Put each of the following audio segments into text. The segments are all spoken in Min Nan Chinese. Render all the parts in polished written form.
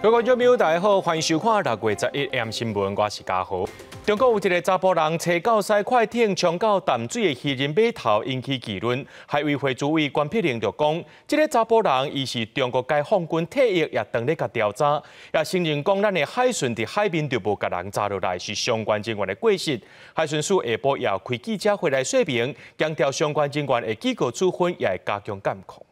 各位觀眾朋友，大家好，歡迎收看6月11 AM 新聞，我是嘉豪。中國有一个查埔人駛到駛快艇衝到淡水的漁人碼頭，引起議論。海委會主委關碧玲就講，這个查埔人伊是中國解放軍退役，也當咧共調查，也承認講咱的海巡佇海面就無共人查落來，是相關人員的過失。海巡署下晡也開記者會來說明，強調相關人員會記過處分，也會加強監控。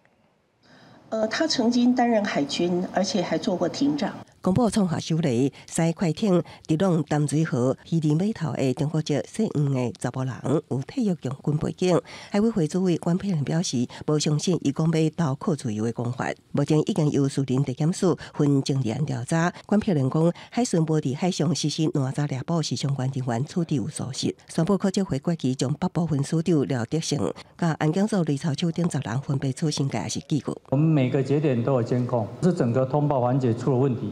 他曾經擔任海軍，而且還做過艇長。公布創下首例，駛快艇直挵淡水河漁人碼頭的中國籍姓黃的查埔人，有退役陸軍背景。海委會主委關碧玲表示，無相信伊講欲投靠自由的講法。目前已經由士林地檢署分偵案調查。關碧玲講，海巡無佇海上實施攔查獵捕，是相關人員處置有疏失。宣布考照會決議將北部分署長廖德勝、佮安檢組雷朝秋等10人分別處申誡，抑是記過。我們每個節點都有監控，是整個通報環節出了問題。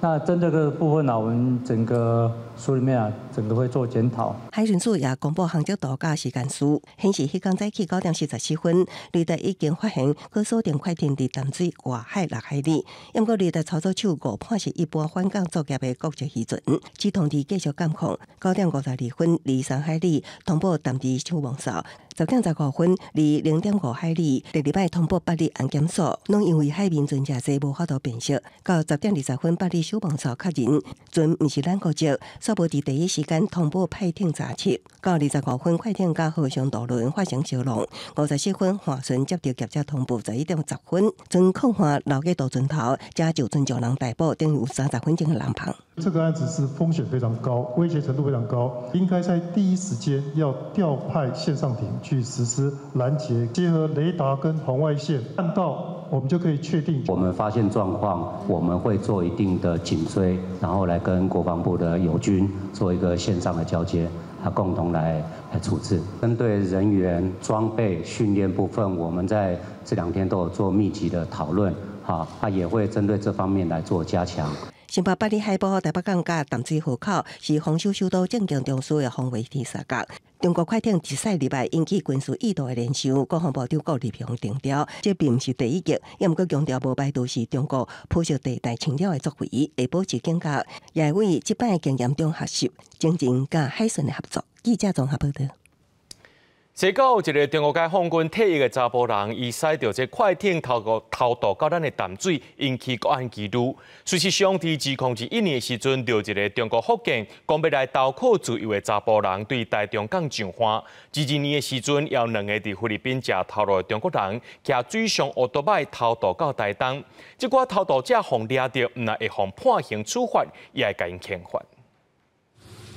那針對這個部分呢，我們整個署裡面啊，整個會做檢討。海巡署也公布航跡圖佮時間序，顯示彼工早起9點44分，雷達已經發現閣鎖定快艇佇淡水外海6海里。毋過雷達操作手誤判是一般返港作業的國籍漁船，只通知繼續監控。9點52分，離3海里通報淡池守望哨；10點15分，離0.5海里，第二擺通報八里安檢所，攏因為海面船誠濟無法度辨識。到10點20分，八里守望哨確認船毋是咱國籍，煞無佇第一時間通報派艇查緝。到25分，快艇佮和尚渡輪發生相撞。54分，帆船接著業者通報，11點10分，船靠岸留過渡船頭，才就船上人逮捕，等於有30分鐘的人旁。這個案子是風險非常高，威脅程度非常高，應該在第一時間要調派線上艇去實施攔截，結合雷達跟紅外線，看到我們就可以確定。我們發現狀況，我們會做一定的緊追，然後來跟國防部的友軍做一個線上的交接，啊，共同來處置。針對人員裝備訓練部分，我們在這兩天都有做密集的討論，哈，啊，也會針對這方面來做加強。新北八里海埔台北港佮淡水河口是防守首都政經中樞的防衛天三角。中國快艇一駛入來引起軍事意圖的聯想，國防部長顧立雄定調，這並毋是第一擊，也毋過強調無排除是中國鋪設地帶侵擾的作為，會保持警覺，也會為這擺經驗中學習，精進佮海巡的合作。記者綜合報導。西九一个中國解放軍退役的查埔人，伊駛著這快艇偷渡到咱的淡水，引起國安疑慮。事實上，佇2021年的時陣，著一个中國福建講欲來投靠自由的查埔人，對台中港上岸。22年的時陣，有兩个佇菲律賓食頭路的中國人，騎水上歐多擺偷渡到台東。這寡偷渡者予掠著，毋但會予判刑處罰，也會共𪜶懲罰。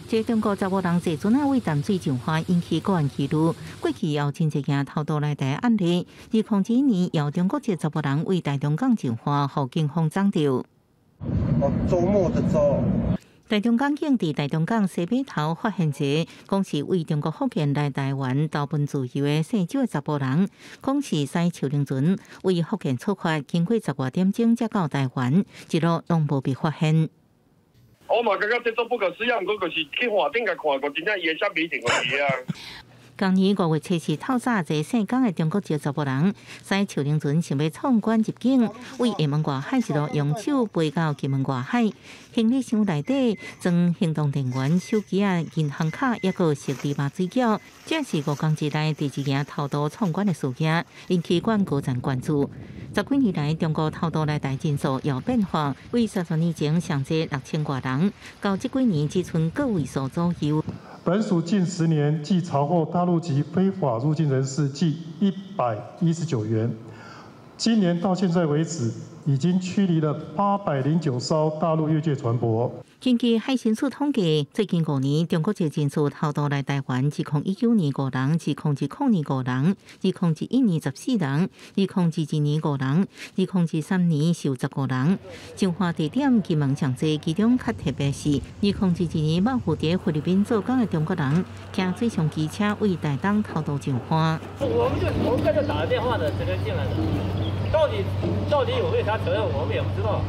這中國查埔人坐船仔對淡水上岸，引起國安疑慮。過去有真濟件偷渡來台案例，2021年有中國籍查埔人對台中港上岸，予警方掌著。哦，週末的週。台中港警佇台中港西碼頭發現一个，講是對中國福建來台灣投奔自由的姓周的查埔人，講是駛樹輪船對福建出發，經過十外點鐘才到台灣，一路攏無被發現。我嘛感覺這足不可思議，毋過就是去岸頂共看過，真正伊的啥米定就是啊。今年5月7日透早，一个姓江的中國籍查埔人，駛樹輪船想欲闖關入境，對廈門外海一路用手背到金門外海，行李箱內底裝行動電源、手機仔、銀行卡，抑閣食棑肉水餃。這是5工之內第二件偷渡闖關的事件，引起阮高層關注。十幾年來，中國偷渡來台人數有變化，對30年前上濟6000外人，到這幾年只賰個位數左右。本署近10年計查獲大陸籍非法入境人士計119員，今年到現在為止，已經驅離了809艘大陸越界船舶。根據海巡署統計，最近5年中國籍人數偷渡來台灣，2019年五人，2020年五人，2021年14人，2022年五人，2023年是有15人。上岸地點金門上濟，其中較特別是，2022年某負責菲律賓做工的中國人，騎水上機車對台東偷渡上岸。我們剛才打了電話的，直接進來的，到底有沒有啥責任，我們也不知道。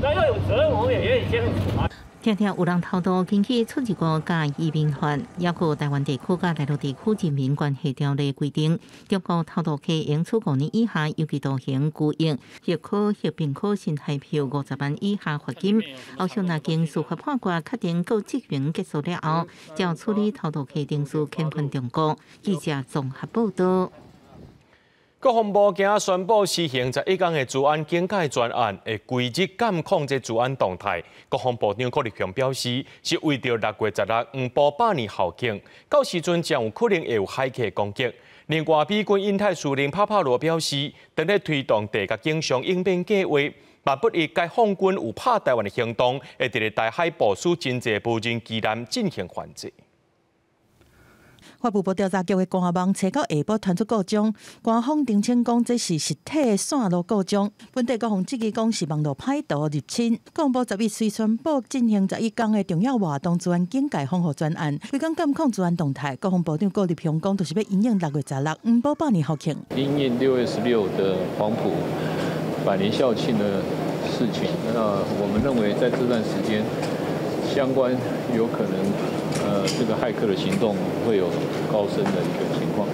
那要有責任，我們也願意接受處罰。聽聽有人偷渡根據出入國佮移民法，抑閣臺灣地區佮大陸地區人民關係條例規定，中國偷渡客應處5年以下有期徒刑、拘役，或可或並可新臺票50萬以下罰金。後續若經司法判決確定告證明結束了後，將處理偷渡客定數遣返中國。記者綜合報道。國防部今仔宣布施行11天的資安警戒專案，會規日監控這資安動態。國防部長郭立雄表示，是為著6月16黃埔百年校慶，到時陣將有可能會有駭客攻擊。另外，美軍印太司令帕帕羅表示，正咧推動地甲景上應變計劃，萬不一解放軍有拍台灣的行動，會佇咧台海部署真濟無人機艦進行反制。法務部調查局的官網冊到下晡傳出故障，官方澄清講這是實體線路故障。本地國防質疑講是網路歹徒入侵。國防部11隨宣布進行11天的重要活動資安警戒防護專案，規工監控資安動態。國防部長郭立雄講，就是欲因應6月16黃埔百年校慶。因應6月16的黃埔百年校慶的事情，那我們認為在這段時間，相關有可能。這個駭客的行動會有高升的一個情況。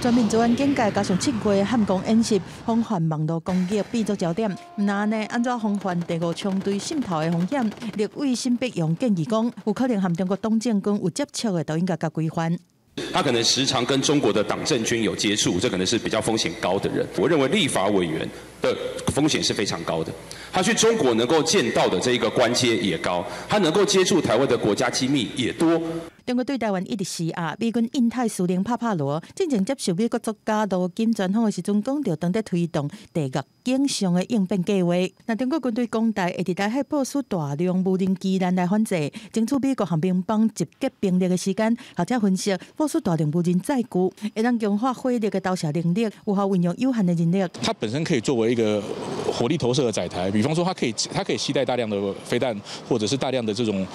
全面資安警戒加上7月漢光演習，防範網路攻擊變作焦點。毋但按呢，按怎防範第五槍隊滲透的風險？立委沈伯洋建議講，有可能和中國黨政軍有接觸的，都應該共規範。他可能時常跟中國的黨政軍有接觸，這可能是比較風險高的人。我認為立法委員的風險是非常高的。他去中國能夠見到的這一個官階也高，他能夠接觸台灣的國家機密也多。中國對台灣一直施壓，美軍印太司令帕帕羅進前接受美國作家羅金專訪的時陣，講著當咧推動地獄景象的應變計劃。若中國軍隊攻台，會佇台海部署大量無人機艦來反制，爭取美國和盟邦集結兵力的時間。學者分析，部署大量無人載具，會當強化火力的投射能力，有效運用有限的人力。它本身可以作為一個火力投射的載台，比方說，它可以攜帶大量的飛彈，或者是大量的這種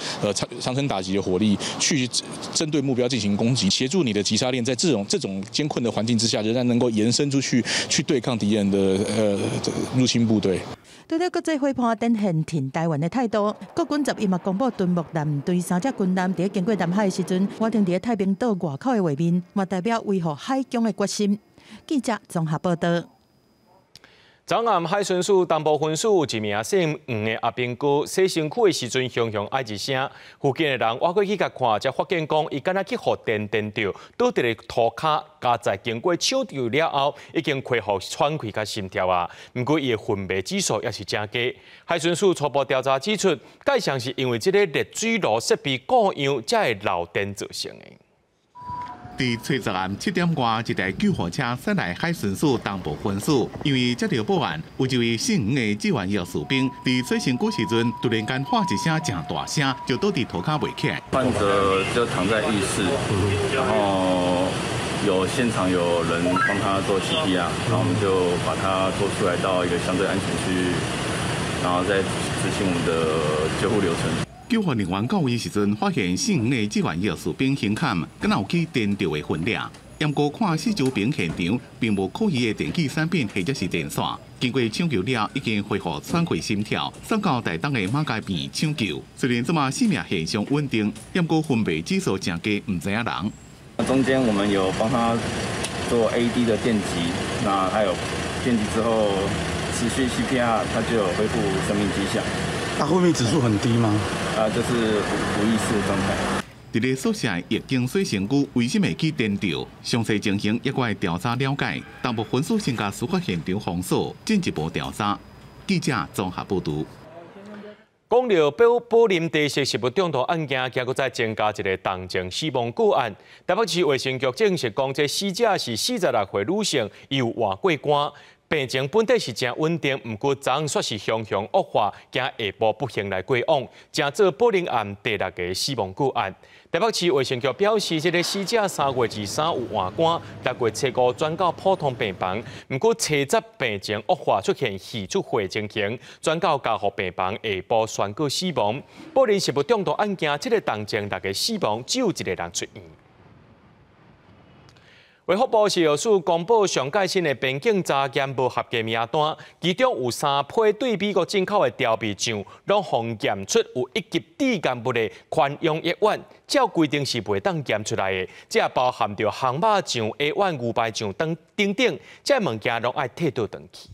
長程打擊的火力去針對目標進行攻擊，協助你的擊殺鏈在這種艱困的環境之下，仍然能夠延伸出去，去對抗敵人的入侵部隊。對了，國際伙伴展現挺台灣的態度。國軍11嘛公布敦睦艦隊三隻軍艦佇經過南海的時陣，倚停佇太平島外口的畫面，嘛代表維護海疆的決心。記者綜合報道。昨暗海巡署東部分署有一名姓黃的阿兵哥洗身軀的時陣，雄雄哀一聲，附近的人倚過去共看，才發現講伊敢若去予電電著，倒佇咧塗跤，佳哉經過搶救了後，已經恢復喘氣佮心跳啊。毋過伊的昏迷指數也是誠低。海巡署初步調查指出，蓋上是因為這个熱水爐設備故障，才會漏電造成的。佇初十暗7點外，一台救護車駛來海巡署東部分署，因為接著報案，有一位姓黃的志願役士兵佇洗身軀時陣，突然間喊一聲誠大聲，就倒佇塗跤袂起來。患者就躺在浴室，然後有現場有人幫他做 CPR，然後我們就把他拖出來到一個相對安全區域，然後再執行我們的救護流程。救護人員到位時陣，發現姓黃的志願役士兵胸坎，敢若有去電著的痕跡。毋過看四周邊現場，並無可疑的電器產品或者是電線。經過搶救了，已經恢復喘氣心跳，送到台東的馬偕病院搶救。雖然這馬生命現象穩定，毋過昏迷指數誠低，毋知影人。中間我們有幫他做 AED 的電擊，那還有電擊之後持續 CPR，他就有恢復生命跡象。他昏迷指數很低嗎？啊，就是無意識的狀態。佇咧宿舍浴間洗身軀，為什麼會去電著？詳細情形猶閣愛調查了解。東部分署先共事發現場封鎖，進一步調查。記者綜合報導。講著寶林地色食物中毒案件，今閣再增加一个重症死亡個案。台北市衛生局證實講，這死者是46歲女性，伊有換過肝。病情本底是誠穩定，毋過昨昏煞是雄雄惡化，驚下晡不幸來過往，成做寶林案第六个死亡個案。台北市衛生局表示，這个死者3月23有換肝，6月初5轉到普通病房，毋過初十病情惡化，出現氣出血情形，轉到加護病房，下晡宣告死亡。寶林食物中毒案件，這个重症六个死亡，只有一个人出院。卫福部食药署公布上盖新的边境查验无合格名单，其中有3批对美国进口的调味酱，拢予验出有1级致癌物的环氧乙烷，照规定是袂当验出来的。这包含著烘肉酱、A 丸牛排酱等等等，这物件拢爱退倒转去。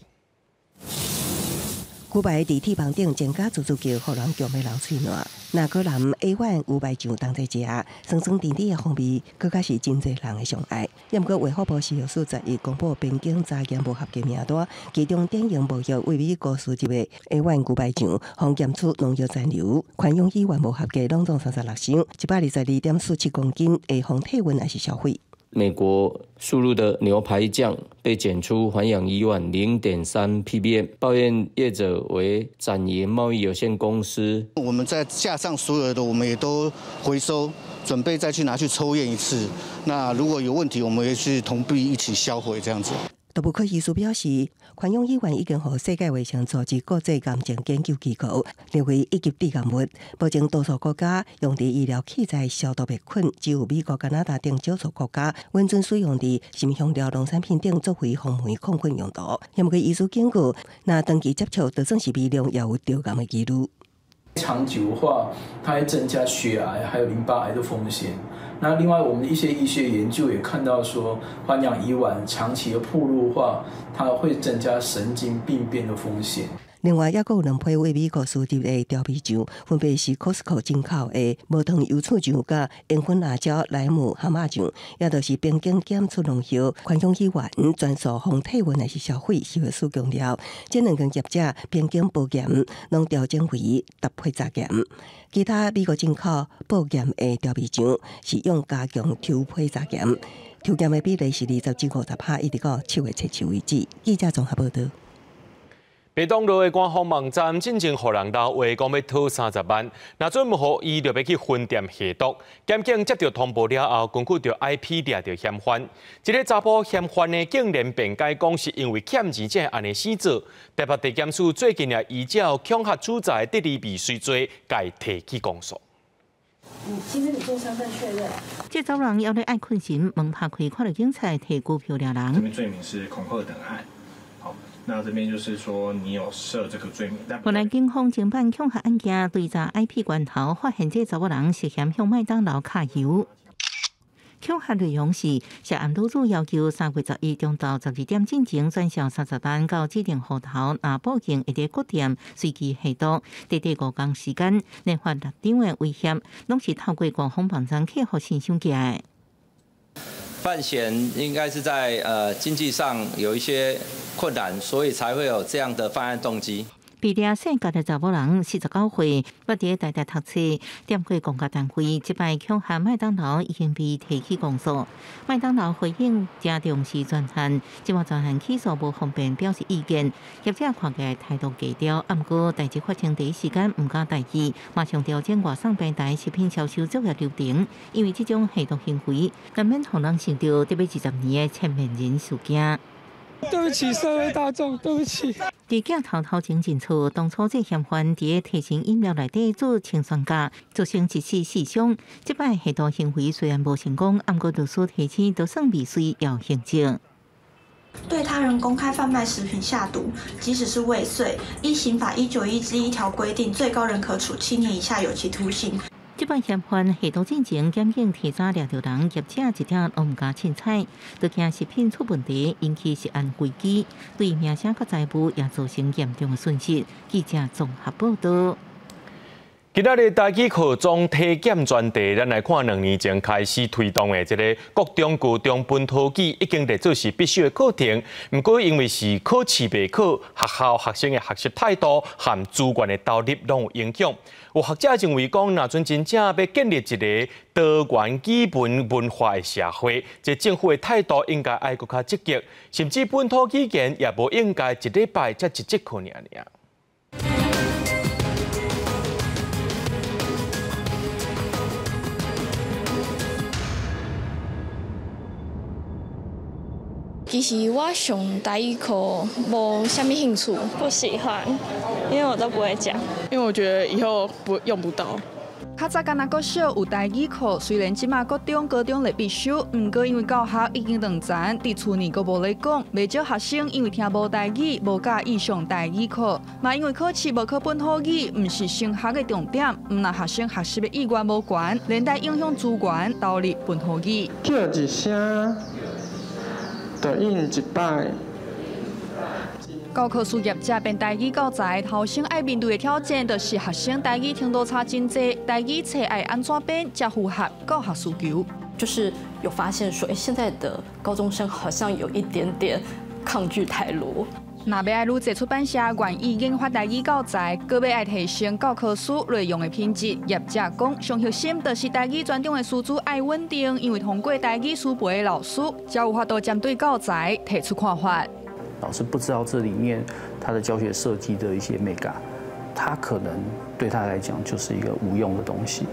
牛排伫铁板顶增加滋滋叫，予人强欲流喙澜。若阁淋 A 丸牛排酱同齐食，酸酸甜甜的风味，阁较是真济人的上爱。毋过卫福部食药署11公布边境查验无合格名单，其中典型无效为美国输入的 A 丸牛排酱，予检出农药残留，环氧乙烷无合格，拢总36箱，122.47公斤，会予退运还是销毁。美国输入的牛排酱被检出环氧乙烷0.3 ppm，报验业者为展盈贸易有限公司。我们在架上所有的，我们也都回收，准备再去拿去抽验一次。那如果有问题，我们也是同步一起销毁这样子。动物科医师表示，环氧乙烷已经予世界卫生组织国际癌症研究机构列为1级致癌物。目前多数国家用伫医疗器材消毒灭菌，只有美国、加拿大等少数国家允准使用伫辛香料、农产品等作为防霉抗菌用途。不过医师警告，若长期接触，就算是微量，也有致癌的几率。长久的话，它会增加血癌还有淋巴癌的风险。那另外，我们一些医学研究也看到说，环氧乙烷长期的暴露化，它会增加神经病变的风险。另外，犹阁有2批为美国输入的调味酱，分别是 Costco 进口的无糖油醋酱、佮烟熏辣椒、莱姆蛤蟆酱，也就是边境检出农药、环氧乙烷全数予退运还是销毁，食药署强调，这两间业者边境报验拢调整为搭配查验。其他美国进口报验的调味酱是用加强抽批查验，抽验的比例是20至50%，一直到7月7日为止。记者综合报道。屏东路的官方网站进前予人留话讲欲讨30万，若准无予伊，就欲去分店下毒。检警接到通报了后，根据著 IP 掠著嫌犯。这个查埔嫌犯呢，竟然辩解讲是因为欠钱才会按呢死做。台北地检署最近也依照恐吓主宰得利未遂罪，共提起公诉。你今天你做身份确认。这查某人犹咧爱困神，门拍开，看到警察提拘票掠人。这边罪名是恐吓等案。那这边就是说，你有设这个罪名。原来警方侦办恐吓案件，追查 IP 关头，发现这查某人涉嫌向麦当劳卡油。恐吓内容是涉案女子要求3月11中昼12点进前转账30万到指定户头，若报警会伫各店随机下毒，短短5天时间，连发6张的威胁，拢是透过官方网站客户信箱寄的。范闲应该是在经济上有一些困难，所以才会有这样的犯案动机。被掠姓贾的查某人49岁，捌伫台大读册，踮过公家单位，这摆恐吓麦当劳已经被提起公诉。麦当劳回应诚重视专案，这马专案起诉无方便表示意见，业者看起来态度低调，毋过代志发生第一时间毋敢大意，马上调整外送平台食品销售作业流程，因为这种下毒行为难免予人想到特别20年的千面人事件。对不起，社会大众，对不起。伫镜头头前认错，当初这嫌犯伫提神饮料内底做氰酸钾，造成一死四伤。这摆下毒行为虽然无成功，毋过律师提醒，就算未遂，也有刑责。对他人公开贩卖食品下毒，即使是未遂，依刑法191之1条规定，最高仍可处7年以下有期徒刑。这摆嫌犯下毒进前，检警提早掠著人，业者一点拢毋敢凊彩，就惊食品出问题，引起食安危机，对名声佮财务也造成严重的损失。记者综合报道。今仔日台语课总体检专题，咱来看2年前开始推动的这个国中、高中本土语已经列做是必修的课程。毋过因为是考试袂考，学校学生的学习态度和资源的投入拢有影响。有学者认为讲，若准真正欲建立一个多元语文文化的社会，这政府的态度应该爱阁较积极，甚至本土语言也无应该一礼拜才一节课尔尔。其實我上台語課無啥物興趣，不喜歡，因為我都不會講。因為我覺得以後不用不到。較早干焦國小有台語課，雖然這馬國中、高中咧必修，毋過因為教學已經斷層，佇厝內閣無咧講，袂少學生因為聽無台語，無佮意上台語課，嘛因為考試無考本土語，毋是升學的重點，毋但學生學習的意願無懸，連帶影響資源投入本土語。叫一聲，就應一擺。教科書業者編台語教材，頭先愛面對的挑戰，就是學生台語程度差真濟，台語冊愛按怎編才符合教學需求？就是有發現說，現在的高中生好像有一點點抗拒台羅。若欲愛愈濟出版社願意研發台語教材，閣欲愛提升教科書內容的品質。業者講，上核心就是台語專長的師資愛穩定，因為通過台語師培的老師，才有法度針對教材提出看法。老師不知道這裡面他的教學設計的一些眉角，他可能對他來講就是一個無用的東西。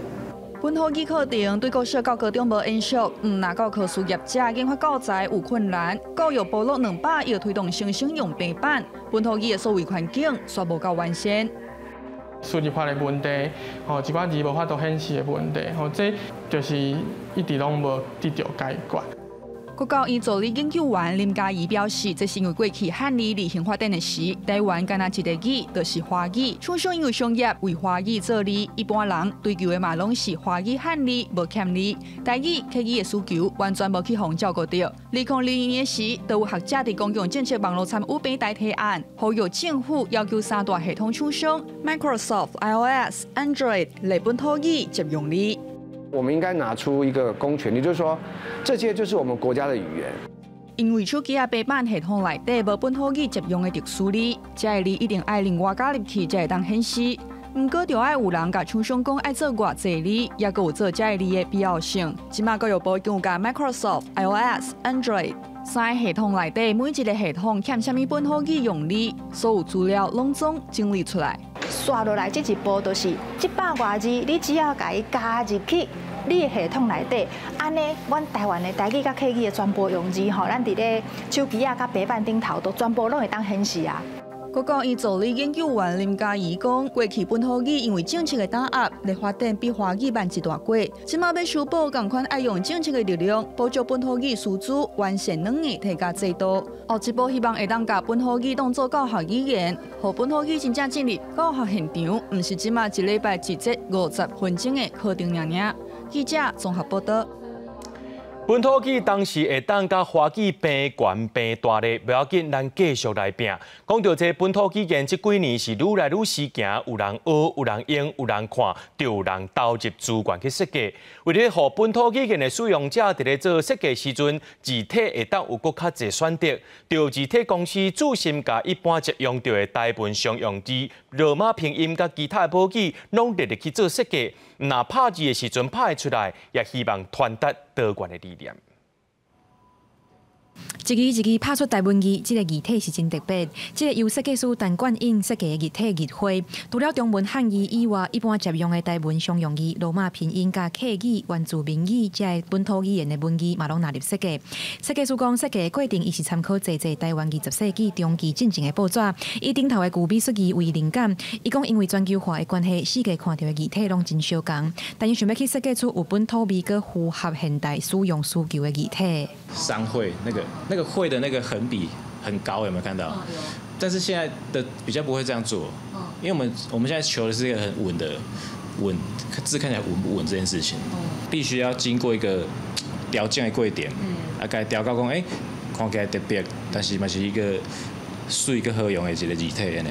本土語課程對國小到高中無延續，毋但教科書業者研發教材有困難，教育部落200億推動新生用平板，本土語的數位環境煞無夠完善。輸入法的問題，吼，一寡字無法度顯示的問題，吼，這就是一直攏無得著解決。國教院助理研究員林嘉怡表示，這是因為過去漢字流行發展的時，台灣干焦一个語，就是華語。廠商因為商業為華語做字，一般人追求的嘛攏是華語漢字，無欠字。台語客語的需求完全無去予照顧著。2022年時，就有學者佇公共政策網路參與平台提案，呼籲政府要求三大系統廠商 Microsoft、iOS、Android 來本土語接用字。我們應該拿出一個公權力，就是說，這些就是我們國家的語言。因為手機仔平板系統內底無本土語接用的特殊字，這个字一定愛另外加入去才會當顯示。毋過，著愛有人共廠商講愛做偌濟字，猶閣有做這个字的必要性。這馬教育部已經有共 Microsoft、iOS、Android 三个系統內底每一个系統欠啥物本土語用字，所有資料攏總整理出來。紲落來這一步就是這百外字，你只要共伊加入去你的系統內底，按呢，阮台灣的台語佮客語的全部用字吼，咱佇咧手機仔佮平板頂頭都全部攏會當顯示啊。國教院助理研究員林嘉怡講，過去本土語因為政策的打壓，咧發展比華語慢一大截。這馬欲修補仝款愛用政策的力量，補助本土語師資，完善軟硬體佮制度。後一步希望會當共本土語當做教學語言，予本土語真正進入教學現場，毋是這馬一禮拜一節50分鐘的課程爾爾。記者綜合報導。本土語當時會當佮華語拼懸拼大咧，無要緊，咱繼續來拼。講著這本土語言，這幾年是愈來愈時行，有人學，有人用，有人看，就有人投入資源去設計。為了予本土語言的使用者佇咧做設計時陣，字體會當有閣較濟選擇。就字體公司注心共一般常用著的台文常用字、羅馬拼音佮其他的母語，攏列入去做設計。毋但拍字的時陣拍會出來，也希望傳達多元的理念。一字一字拍出台文字，這个字體是真特別。這个由設計師陳冠英設計的字體日花，除了中文漢字以外，一般常用的台文常用字、羅馬拼音佮客語、原住民語，這个本土語言的文字嘛，攏納入設計。設計師講，設計的過程，伊是參考濟濟台灣20世紀中期進前的報紙，以頂頭的古美術字為靈感。伊講，因為全球化的關係，世界看著的字體攏真相仝，但伊想欲去設計出有本土味、閣符合現代使用需求的字體。商會那個。那個會的那個橫筆很高，有沒有看到？但是現在的比較不會這樣做，因為我們現在求的是一個很穩的穩字，看起來穩不穩這件事情，必須要經過一個調整的過程，啊，共調到講，欸，看起來特別，但是嘛是一個媠閣好用的一个字體按呢。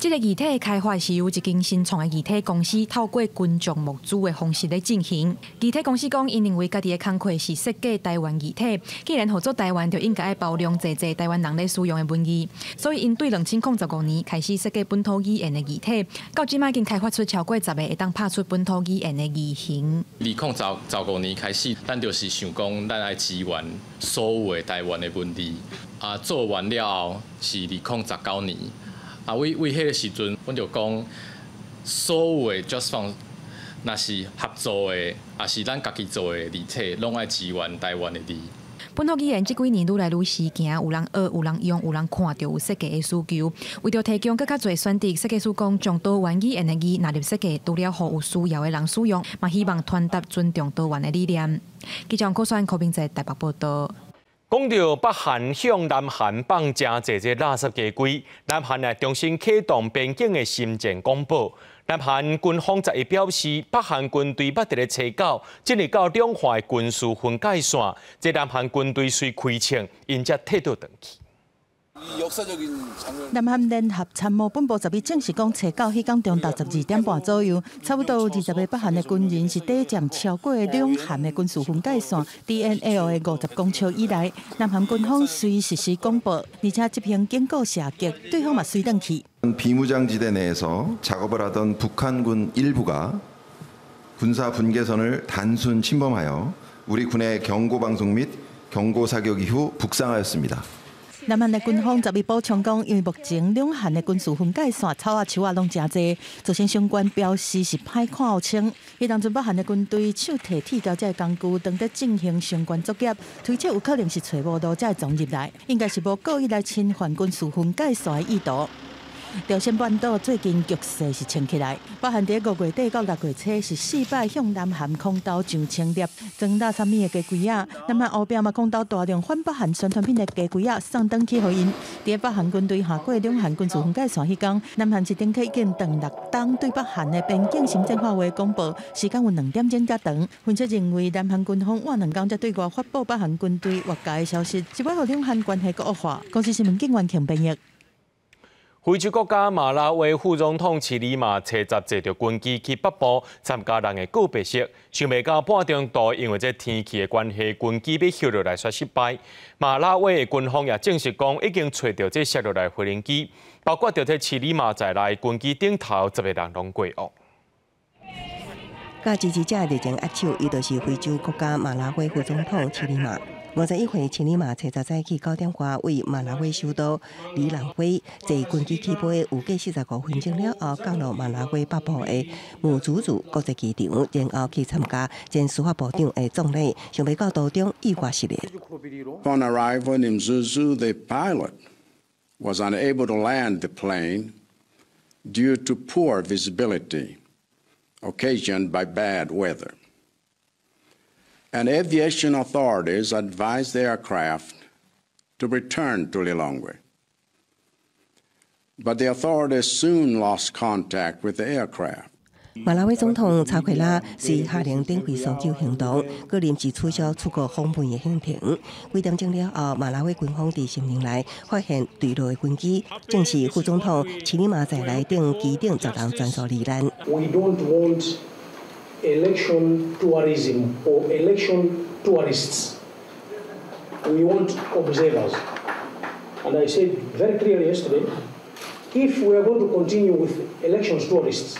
這个字體的開發是由一間新創的字體公司透過群眾募資的方式咧進行。字體公司講，𪜶認為家己的工課是設計台灣字體，既然號做台灣，就應該愛包容濟濟台灣人咧使用的文字。所以，𪜶對2015年開始設計本土語言的字體，到這擺已經開發出超過10个會當拍出本土語言的字型。2015年開始，咱就是想講，咱愛支援所有的台灣的文字。啊，做完了後是2019年。啊，為為彼个時陣，阮就講，所有的 justfont，若是合作的，抑是咱家己做的字體，攏愛支援台灣的字。本土語言這幾年愈來愈時行，有人學，有人用，有人看著有設計的需求。為著提供閣較濟選擇，設計師講將多元語言的字納入設計，除了予有需要的人使用，嘛希望傳達尊重多元的理念。記者柯選柯明在台北報導。講著北韓向南韓放誠濟這垃圾雞胿，南韓也重新啟動邊境的心戰廣播。南韓軍方11表示，北韓軍隊捌佇咧初九進入到兩韓的軍事分界線，這南韓軍隊隨開槍，𪜶才退倒轉去。南韓聯合參謀本部11證實講，初九彼工中晝12點半左右，差不多有20個北韓的軍人是短暫超過兩韓的軍事分界線 DNL 的50公尺以內。南韓軍方隨實施廣播，而且執行警告射擊，對方嘛隨轉去。 비무장지대 내에서 작업을 하던 북한군 일부가 군사 분계선을 단순 침범하여 우리 군의 경고 방송 및 경고 사격 이후 북상하였습니다. 南韓的軍方11補充講，因為目前兩韓的軍事分界線草仔樹仔攏誠濟，造成相關標示是歹看予清。彼當陣北韓的軍隊手提鐵鉤這个工具，當佇進行相關作業，推測有可能是揣無路才會傱入來，應該是無故意來侵犯軍事分界線的意圖。朝鮮半島最近局勢是升起來，北韓佇5月底到6月初是四擺向南韓空投上千粒裝垃圾物的雞胿仔，南韓後壁嘛空投大量反北韓宣傳品的雞胿仔送轉去予𪜶。佇北韓軍隊跨過兩韓軍事分界線彼工，南韓是頂起已經斷6冬對北韓的邊境心戰發話廣播，時間有2點鐘遮長。分析認為，南韓軍方晚兩工才對外發布北韓軍隊越界的消息，是欲予兩韓關係閣惡化。公視新聞警員強編譯。非洲國家馬拉維副總統齊里馬初十坐著軍機去北部參加人的告別式，想袂到半中途因為這天氣的關係，軍機欲翕落來煞失敗。馬拉維的軍方也證實講，已經揣著這摔落來飛行機，包括著這齊里馬在內，軍機頂頭10個人攏過往。佮支持者熱情握手，伊就是非洲國家馬拉維副總統齊里馬。51歲齊里馬初十早起9點外，為馬拉維首都里朗威坐軍機起飛，有過45分鐘了後，降落馬拉維北部的姆祖祖國際機場，然後去參加前司法部長的葬禮，想袂到途中意外失聯。 Upon arrival in Mzuzu, the pilot was unable to land the plane due to poor visibility occasioned by bad weather. And aviation authorities advised the aircraft to return to Lilongwe. But the authorities soon lost contact with the aircraft. 馬拉維總統查奎拉隨下令展開搜救行動，閣臨時取消出國訪問的行程。幾點鐘了後，馬拉維軍方佇森林內發現墜落的軍機，證實副總統齊里馬在內頂機頂10人全數罹難。 We don't want election tourism or election tourists. We want observers. And I said very clearly yesterday, if we are going to continue with elections tourists,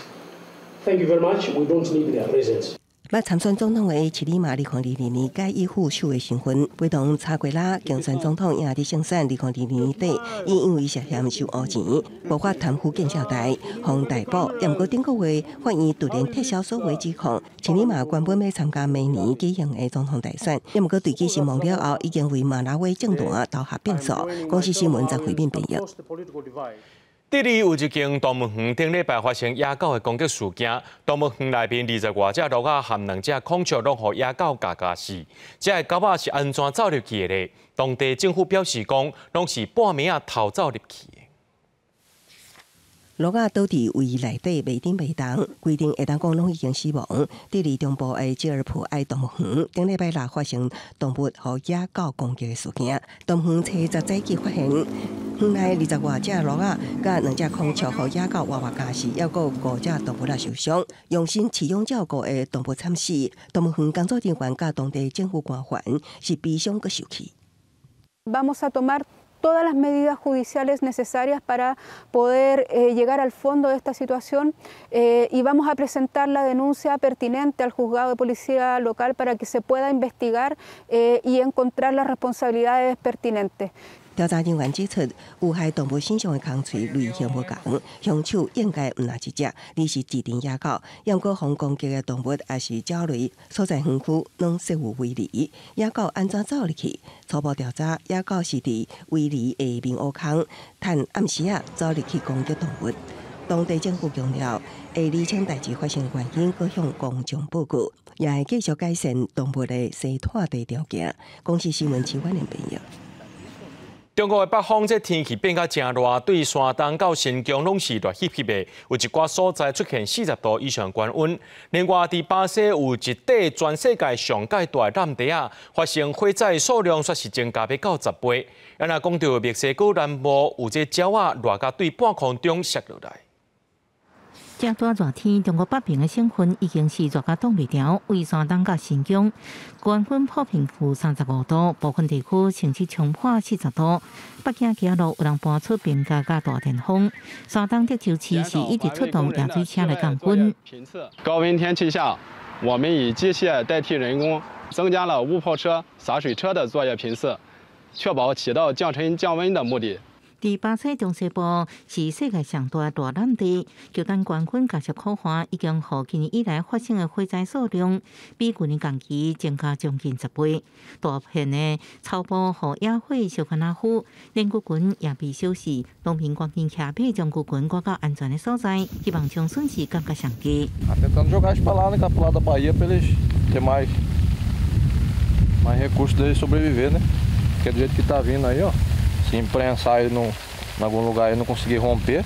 thank you very much, we don't need their presence. 捌參選總統的齊里馬，2022年改以副手的身份，陪同查奎拉競選總統贏佇勝選。2022年底，伊因為涉嫌收烏錢，無法貪腐見招台，予逮捕。毋過頂個月法院突然撤銷所有指控，齊里馬原本欲參加明年舉行的總統大選，毋過墜機身亡了後，已經為馬拉維政壇投下變數。公視新聞張惠敏編譯。智利有一間動物園頂禮拜發生野狗的攻擊事件，動物園內面20外隻驢仔和兩隻孔雀攏予野狗咬咬死。這个狗仔是按怎走入去的咧？當地政府表示講，攏是半暝仔偷走入去的。驢仔倒佇圍內底袂振袂動，規定會當講攏已經死亡。智利中部的吉爾普埃動物園頂禮拜六發生動物予野狗攻擊的事件，動物園初十早起發現，園內20外隻驢仔佮兩隻孔雀予野狗活活咬死，猶閣有五隻動物仔受傷。用心飼養照顧的動物慘死，動物園工作人員佮當地政府官員是悲傷閣受氣。 Vamos a tomar todas las medidas judiciales necesarias para poder llegar al fondo de esta situación y vamos a presentar la denuncia pertinente al juzgado de policía local para que se pueda investigar y encontrar las responsabilidades pertinentes. 調查人員指出，有害動物身上的空喙類型無仝，兇手應該毋若一隻，而是一群野狗。毋過予攻擊的動物抑是鳥類，所在園區攏設有圍籬。野狗按怎走入去？初步調查，野狗是佇圍籬下面挖空，趁暗時仔走入去攻擊動物。當地政府強調，會釐清代誌發生原因，閣向公眾報告，也會繼續改善動物的生態地條件。公視新聞徐婉玲編譯。中國的北方這天氣變甲誠熱，對山東到新疆攏是熱翕翕的，有一寡所在出現40度以上高溫。另外，佇巴西有一塊全世界上蓋大的濫地仔，發生火災數量煞是增加欲到10倍。啊，若講著墨西哥南部有這鳥仔熱甲對半空中摔落來。這大熱天，中國北邊的省份已經是熱甲擋袂牢，位山東佮新疆，高溫普遍有35度，部分地區甚至衝破40度。北京街路有人搬出冰架佮大電風，山東德州市是一直出動揚水車來降溫。高溫天氣下，我們以機械代替人工，增加了霧炮車、灑水車的作業頻次，確保起到降塵降溫的目的。佇巴西中西部是世界上大的大濫地，極端高溫加上苦旱，已經予今年以來發生的火災數量比舊年同期增加將近10倍。大片的草坡予野火燒甲若焦，連牛群也被燒死。農民趕緊騎馬將牛群趕到安全的所在，希望將損失降到上低。 Tentando jogar eles para lá, né, pro lado da Bahia, para eles ter mais recursos deles sobreviver, né? Porque do jeito que tá vindo aí, ó. Se imprensar ele em algum lugar e não conseguir romper,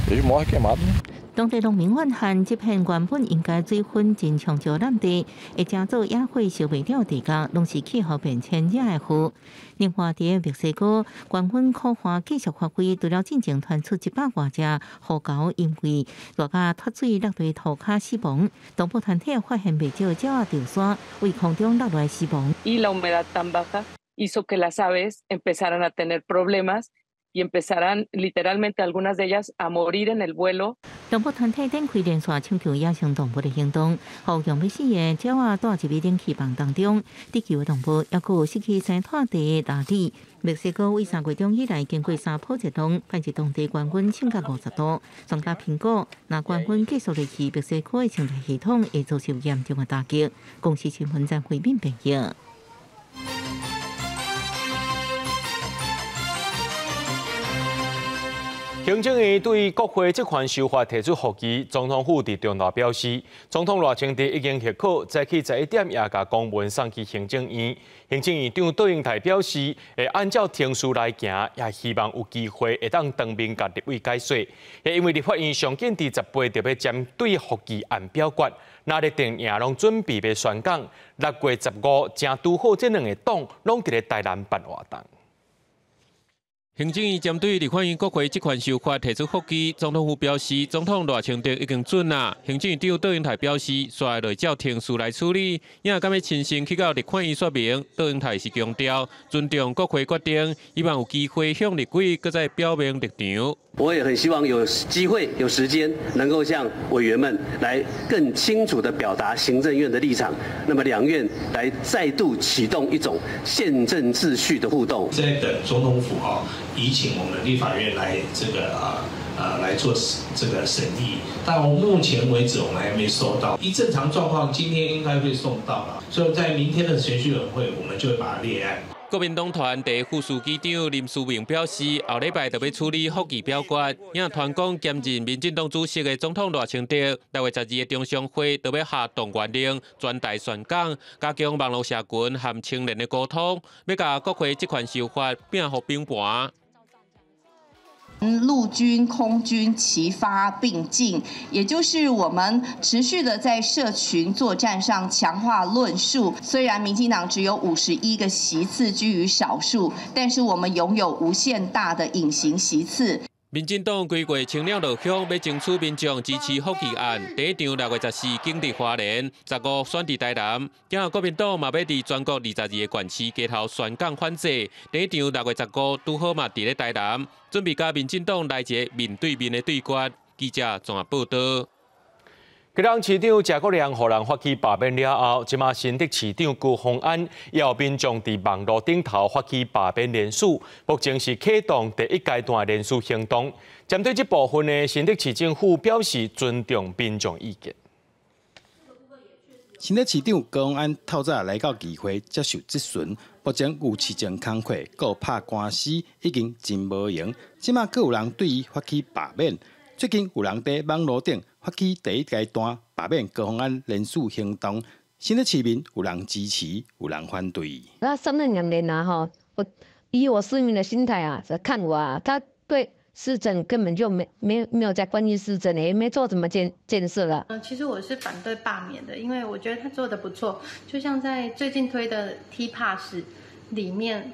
eles morrem queimados, né? 當地農民怨恨，這片原本應該水分真充足的濫地，會成做野火燒袂了地角，攏是氣候變遷惹的禍。另外，佇墨西哥，高溫苦旱繼續發揮，除了進前傳出100外隻河猴因為熱甲脫水落佇塗跤死亡，動保團體發現袂少鳥仔墜山，對空中落來死亡。 Y la humedad tan baja hizo que las aves empezaran a tener problemas y empezaran literalmente algunas de ellas a morir en el vuelo。動保團體展開連續搶救野生動物的行動，予強欲死的鳥仔蹛入冷氣房當中，得救的動物猶閣有失去生態地的拉里。墨西哥為3月中以來，經過三波熱浪，反正當地高溫升到50度。專家評估，若高溫繼續落去，墨西哥的生態系統會遭受嚴重的打擊。公視新聞張惠敏編譯。行政院對國會職權修法提出覆議，總統府佇中晝表示，總統賴清德已經核可，早起11點也共公文送去行政院。行政院長卓榮泰表示，會按照程序來行，也希望有機會會當當面共立委解說。因為立法院上緊佇18就欲針對覆議案表決，若綠陣營攏準備欲宣講，6月15正拄好，這兩個黨攏佇咧台南辦活動。行政院針對立法院國會職權修法提出覆議，總統府表示，總統賴清德已經准啦。行政院長卓榮泰表示，煞會照程序來處理，也敢欲親身去到立法院說明。卓榮泰是強調尊重國會決定，希望有機會向立委閣再表明立場。我也很希望有機會、有時間，能夠向委員們來更清楚地表達行政院的立場。那麼兩院來再度啟動一種憲政秩序的互動。在等總統府啊，移請我們立法院來這個來做這個審議，但我目前為止我們還沒收到。依正常狀況，今天應該會送到了，所以在明天的程序委員會，我們就會把它列案。國民黨團第一副書記長林思明表示，後禮拜就欲處理覆議表決。也傳講兼任民進黨主席的總統賴清德，6月12的中常會就欲下動員令，全台宣講，加強網路社群和青年的溝通，欲共國會職權修法摒予崩盤。陸軍、空軍齊發並進，也就是我們持續的在社群作戰上強化論述。雖然民進黨只有51個席次居於少數，但是我們擁有無限大的隱形席次。民進黨規劃青鳥落鄉，欲爭取民眾支持覆議案。第一場6月14景佇花蓮，15選佇台南。今後國民黨嘛欲佇全國22個縣市街頭宣講反制。第一場6月15拄好嘛佇咧台南，準備佮民進黨來一個面對面的對決。記者綜合報導。基隆市長謝國樑予人發起罷免了後，這馬新竹市長高虹安也有民眾佇網路頂頭發起罷免聯署，目前是啟動第一階段聯署行動。針對這部分呢，新竹市政府表示尊重民眾意見。新竹市長高虹安透早來到議會接受質詢，目前有市政工課，閣拍官司，已經真無閒。這馬閣有人對伊發起罷免。最近有人佇網路頂發起第一階段罷免高虹安聯署行動，新竹市民有人支持，有人反對。那上任2年啊，哈，我以我市民的心態啊，看我啊，他對市政根本就沒有在關心市政，也沒做什麼建設了。其實我是反對罷免的，因為我覺得他做得不錯。就像在最近推的 T Pass 裡面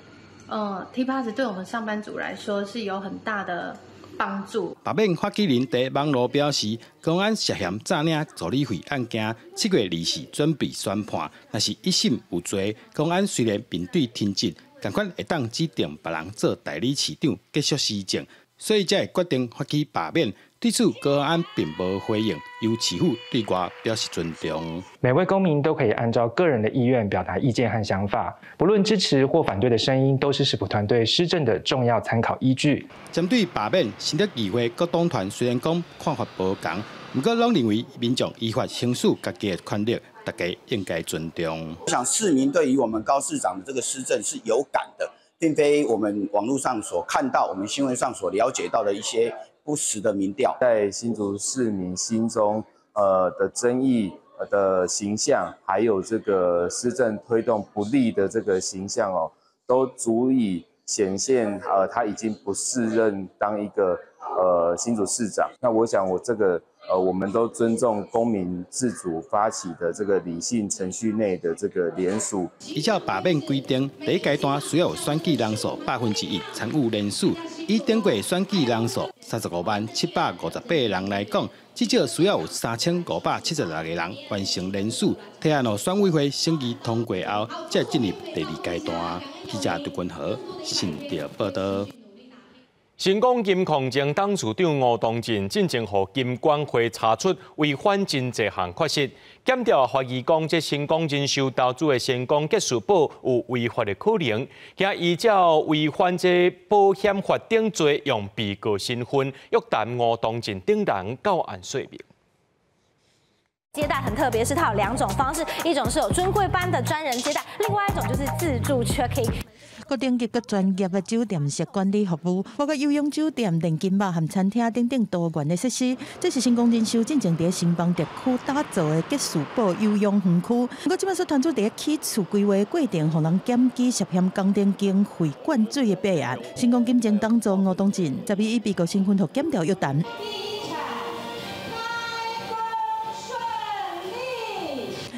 ，T Pass 對我們上班族來說是有很大的幫助。罷免發起人佇網路表示，高虹安涉嫌詐領助理費案件，7月24準備宣判，若是一審有罪，高虹安雖然面對停職，仝款會當指定別人做代理市長繼續施政，所以才會決定發起罷免。對此，高虹安並無回應，由市府對外表示尊重。每位公民都可以按照個人的意願表達意見和想法，不論支持或反對的聲音，都是市府團隊施政的重要參考依據。針對罷免，新竹議會各黨團雖然講看法無仝，毋過攏認為民眾依法行使家己的權力，大家應該尊重。我想市民對於我們高市長的這個施政是有感的，並非我們網絡上所看到、我們新聞上所了解到的一些不實的民調。在新竹市民心中，的爭議的形象，還有這個施政推動不力的這個形象哦，都足以顯現，他已經不適任當一個新竹市長。那我想，我這個我們都尊重公民自主發起的這個理性程序內的這個聯署。依照罷免規定，第一階段需要有選舉人數1%參與聯署。以頂過選舉人數350,758個人來講，至少需要有3576個人完成聯署，提案予選委會審議通過後，才進入第二階段。記者杜君豪新竹報道。新光金控前董事長吳東進進前予金管會查出違反真濟項缺失，檢調懷疑講這新光人壽投資的新光結餘保有違法的可能，驚依照違反這保險法等罪，用被告身份約談吳東進等人到案說明。接待很特別，是它有兩種方式，一種是有尊貴班的專人接待，另外一種就是自助 check in。閣頂級閣專業的酒店式管理服務，包括優養酒店、練金吧和餐廳等等多元的設施。這是成功人壽進前佇新邦特區打造的結餘保休養園區。毋過這擺所傳出佇起厝規劃過程，予人檢舉涉嫌工程經費灌水的弊案。成功金前董座吳東進，12以被告身份予檢調約談。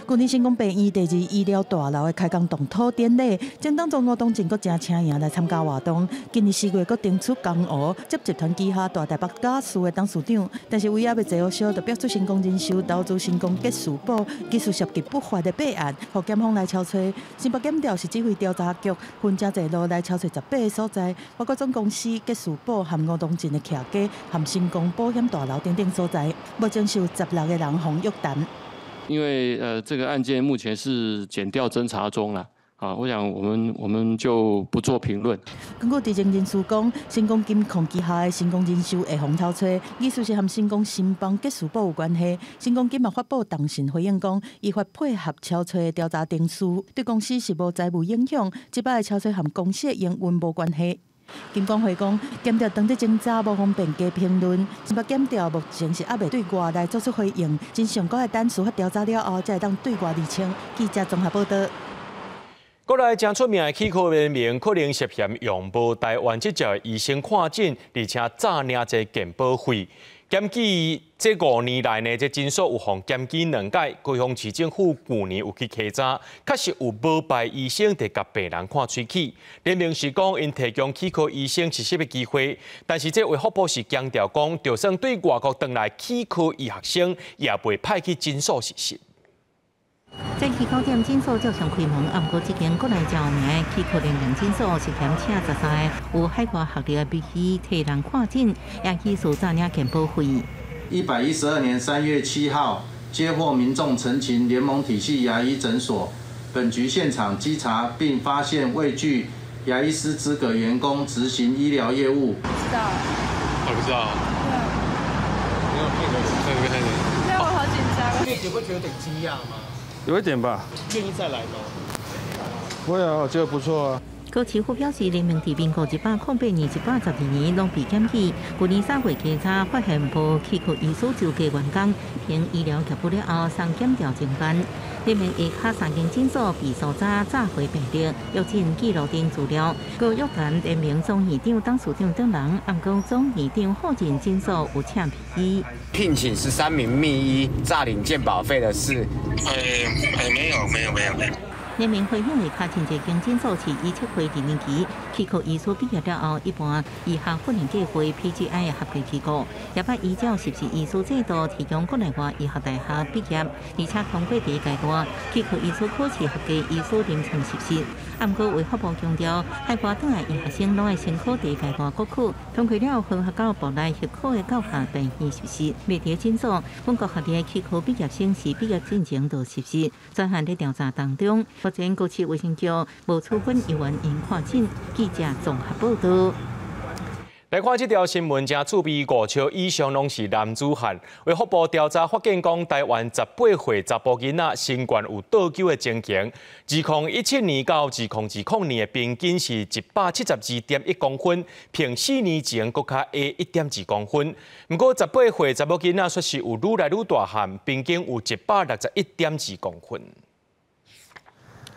舊年成功病院第二醫療大樓的開工動土典禮，前董座吳東進閣誠請贏來參加活動。今年4月閣登出江湖，接集團旗下大台北家私的董事長，但是為猶未坐予燒，就爆出成功人壽投資成功結餘保技術涉及不法的弊案，予檢方來抄揣。新北檢調是指揮調查局分誠濟路來抄揣18个所在，包括總公司結餘保和吳東進的徛家和成功保險大樓等等所在。目前是有16個人予約談。因為這個案件目前是檢調偵查中啦，啊，我想我們就不做評論。根據知情人士講，成功金控旗下的成功人壽會予偷揣，意思是和成功新邦結餘保有關係。成功金嘛發布重訊回應講，依法配合抄揣調查程序，對公司是無財務影響，這擺的抄揣和公司的營運無關係。金管會講，檢調當佇偵查，無方便加評論。新北檢調目前是猶未對外來做出回應，真上閣愛等司法調查了後，才會當對外釐清。記者綜合報道。國內誠出名的齒科聯盟可能涉嫌用無台灣執照的醫生看診，而且詐領這健保費。檢舉這5年來呢，這診所有予檢舉兩擺，高雄市政府舊年有去稽查，確實有無牌醫生佇共病人看喙齒。聯盟是講，𪜶提供齒科醫生實習的機會，但是這衛福部是強調講，就算對外國轉來齒科醫學生，也袂派去診所實習。在齒九點診所照常開門，毋過這間國內誠有名的齒科聯盟診所涉嫌請13個有海外學歷的醫師替人看診，也起訴詐領健保費。112年3月7號接獲民眾陳情，聯盟體系牙醫診所，本局現場稽查並發現未具牙醫師資格員工執行醫療業務。不知道。我不知道。對啊。我好緊張。你會覺得有點驚訝嗎？有一點吧。願意再來嗎？會啊，我覺得不錯啊。高市府表示，聯名佇民國108年、112年攏被檢舉。舊年3月稽查發現無齒科醫師資格員工憑醫療業務了後送檢調偵辦。聯名下跤三間診所被搜查詐回病歷，約診記錄等資料。閣約談聯名總院長、董事長等人，毋過總院長否認診所有請秘醫。聘請13名秘醫詐領健保費的事。沒有，沒有，沒有，沒有。聯名回應下跤真濟間診所是醫策會二年期齒科醫師畢業了後，一般醫學訓練計劃 PGI 合格機構，也捌依照實習醫師制度提供國內外醫學大學畢業，而且通過第一階段齒科醫師考試合格醫師臨床實習。毋過衛福部強調，海外轉來醫學生攏愛先考第一階段國考，通過了後分到部內協考的教學病院實習。袂佇診所，本國學歷齒科畢業生是畢業進前就實習。專案佇調查當中，目前高市衛生局無處分人員𪜶看診。記者綜合報道。來看這條新聞，真趣味，5尺以上攏是男子漢。衛福部調查發現，講台灣18歲查埔囡仔身懸有倒糾的情形。2017年到2020年的平均是172.1公分，比4年前閣較矮1.2公分。毋過18歲查某囡仔卻是有愈來愈大漢，平均有161.2公分。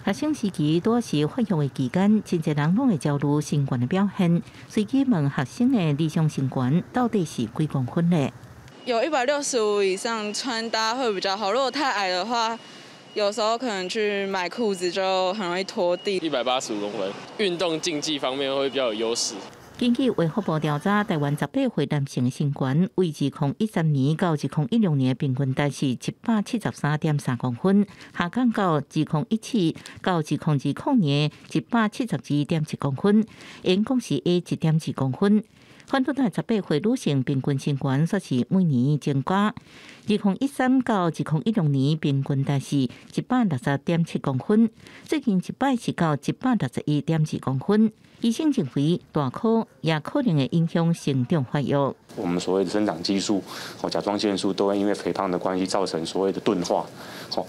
學生時期多是發育的期間，真濟人攏會焦慮身懸的表現。隨機問學生的理想身懸到底是幾公分呢？有165以上穿搭會比較好，如果太矮的話，有時候可能去買褲子就很容易拖地。185公分，運動競技方面會比較有優勢。根據衛福部調查，台灣18歲男性身懸為2013年到2016年的平均值是173.3公分，下降到2017到2020年172.1公分，總共是矮1.2公分。反倒來18歲女性平均身懸卻是每年增加，2013到2016年平均值是160.7公分，最近一擺是到161.2公分。醫生認為，大顆也可能會影響成長發育。我們所謂的生長激素、甲狀腺素都會因為肥胖的關係造成所謂的鈍化，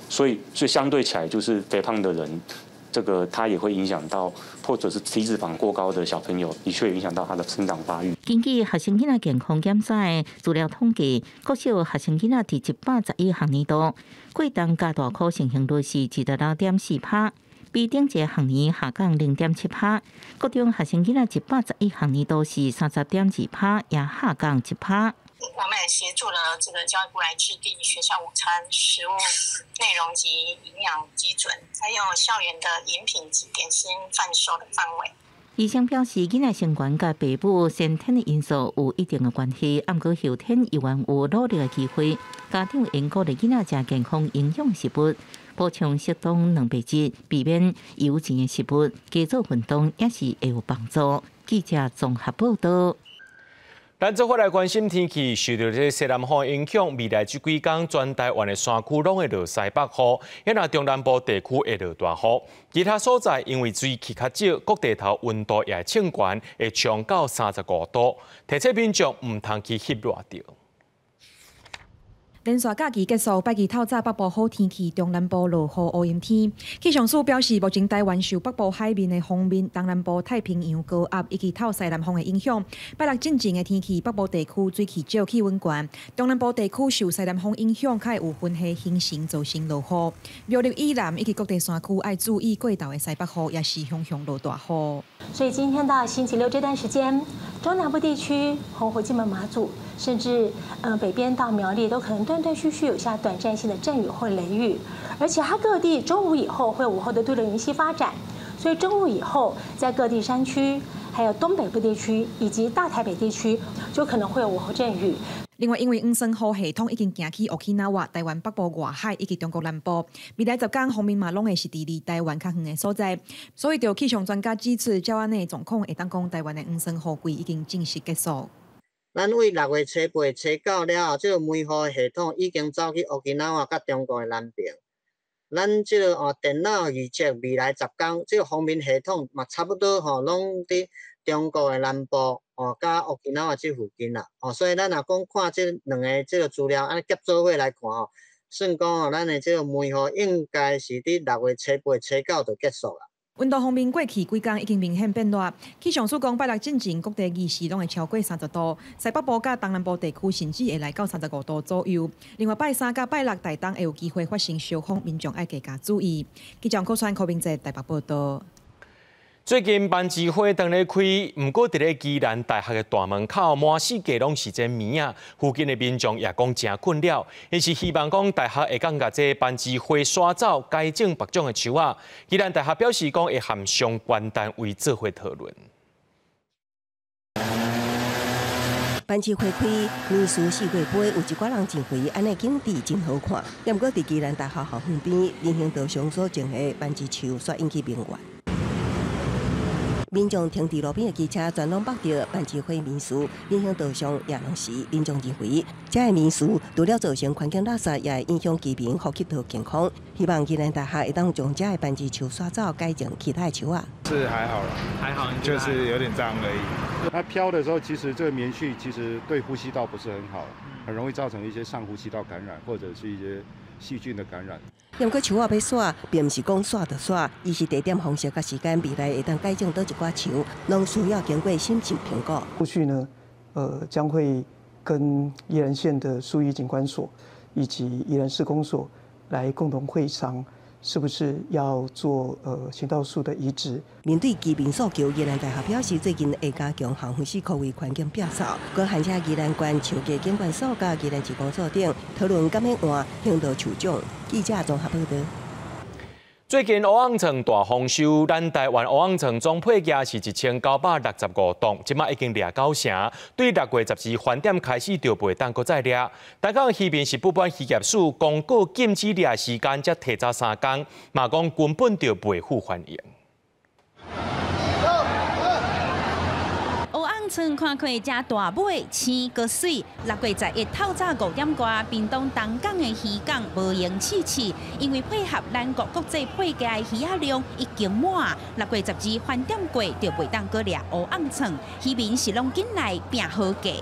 所以相對起來，就是肥胖的人，這個他也會影響到，或者是體脂肪過高的小朋友，的確影響到他的生長發育。根據學生囡仔健康檢查的資料統計，國小學生囡仔佇111學年度過重佮大顆盛行率是26.4%。比頂一個學年下降0.7%，國中學生囡仔111學年度是30.2%，也下降1%。我們也協助了這個教育部來制定學校午餐食物內容及營養基準，還有校園的飲品及點心販售的範圍。醫生表示，囡仔身懸佮父母先天的因素有一定的關係，毋過後天猶原有努力的機會。家長應鼓勵囡仔食健康營養食物，補充適當蛋白質，避免油煎的食物，加做運動也是會有幫助。記者綜合報道。咱做伙來關心天氣，受著這西南風影響，未來這幾工全台灣的山區攏會落西北雨，抑若中南部地區會落大雨。其他所在因為水汽較少，各地頭溫度也會衝懸，會衝到35度。提醒民眾毋通去翕熱著。連續假期結束，拜二透早北部好天氣，中南部落雨烏陰天。氣象署表示，目前台灣受北部海面的鋒面、東南部太平洋高壓以及透西南風的影響。拜六進前的天氣，北部地區水汽少，氣溫懸；中南部地區受西南風影響，較會有雲系形成，造成落雨。苗栗以南以及各地山區愛注意過晝的西北雨，也是向向落大雨。所以今天到星期六這段時間，中南部地區、澎湖、金門、馬祖，甚至北邊到苗栗，都可能斷斷續續有下短暫性的陣雨或雷雨，而且它各地中午以後會午後的對流雲系發展，所以中午以後在各地山區、還有東北部地區以及大台北地區，就可能會有午後陣雨。另外，因為黃酸雨系統已經行去 Okinawa、台灣北部外海以及中國南部，未來10天鋒面嘛攏會是佇離台灣較遠的所在，所以，著氣象專家指出，照按呢的狀況會當講台灣的黃酸雨季已經正式結束。咱對6月初8、初9了後，這个梅雨系統已經走去沖繩灣佮中國的南邊。咱這个電腦預測未來10天，這个鋒面系統嘛差不多吼，攏佇中國的南部吼，佮沖繩灣這附近啦。所以咱若講看這兩个這个資料，按呢夾做伙來看吼，算講吼，咱的這个梅雨應該是佇6月初8、初9就結束啦。溫度方面，過去幾工已經明顯變熱。氣象署講，拜六進前各地二時攏會超過30度，西北部佮東南部地區甚至會來到35度左右。另外，拜三佮拜六台東會有機會發生小風，民眾愛加加注意。記者郭川、柯明哲台北報道。最近攀枝花當咧開，毋過佇咧宜蘭大學的大門口，滿四界攏是這物仔，附近的民眾也講誠困擾。𪜶是希望講大學會當共這攀枝花刷走，改種別種的樹仔。宜蘭大學表示講會和相關單位做伙討論。攀枝花開，暝樹四月尾，有一寡人真肥，按呢景致真好看。毋過佇宜蘭大學校園邊，人行道上所種的攀枝樹，煞引起民怨。民眾停佇路邊的機車，全攏縛著攀枝花暝樹，人行道上也攏是民眾認為，這个暝樹除了造成環境垃圾，也會影響居民呼吸道健康。希望宜蘭大學會當將這个攀枝樹刷走，改種其他的樹仔。是還好啦，還好，就是有點髒而已。它飄的時候，其實這個棉絮其實對呼吸道不是很好，很容易造成一些上呼吸道感染或者是一些細菌的感染。毋過樹仔欲刷，並毋是講刷就刷，伊是地點、方式佮時間，未來會當改種佗一寡樹，攏需要經過審慎評估。後續呢，將會跟宜蘭縣的樹藝景觀所以及宜蘭市公所來共同會商，是不是要做行道樹的移植？面對居民訴求，宜蘭大學表示最近會加強校園四周圍環境打掃，閣函請宜蘭縣樹藝景觀所佮宜蘭市公所等討論敢欲換行道樹種。記者綜合報導。最近烏甕床大豐收，咱台灣烏甕床總配額是1965噸，這馬已經掠九成。對6月12飯點開始就袂當閣再掠。台港漁民是不滿漁業署公告禁止掠時間才提早3工，嘛講根本就袂赴反應。烏甕床看起誠大尾，青閣媠。6月11透早5點外，屏東東港的漁港無閒試試，因為配合咱國國際配額的魚仔量已經滿。6月12飯點過就袂當閣掠烏甕床，漁民是攏緊來拼好價。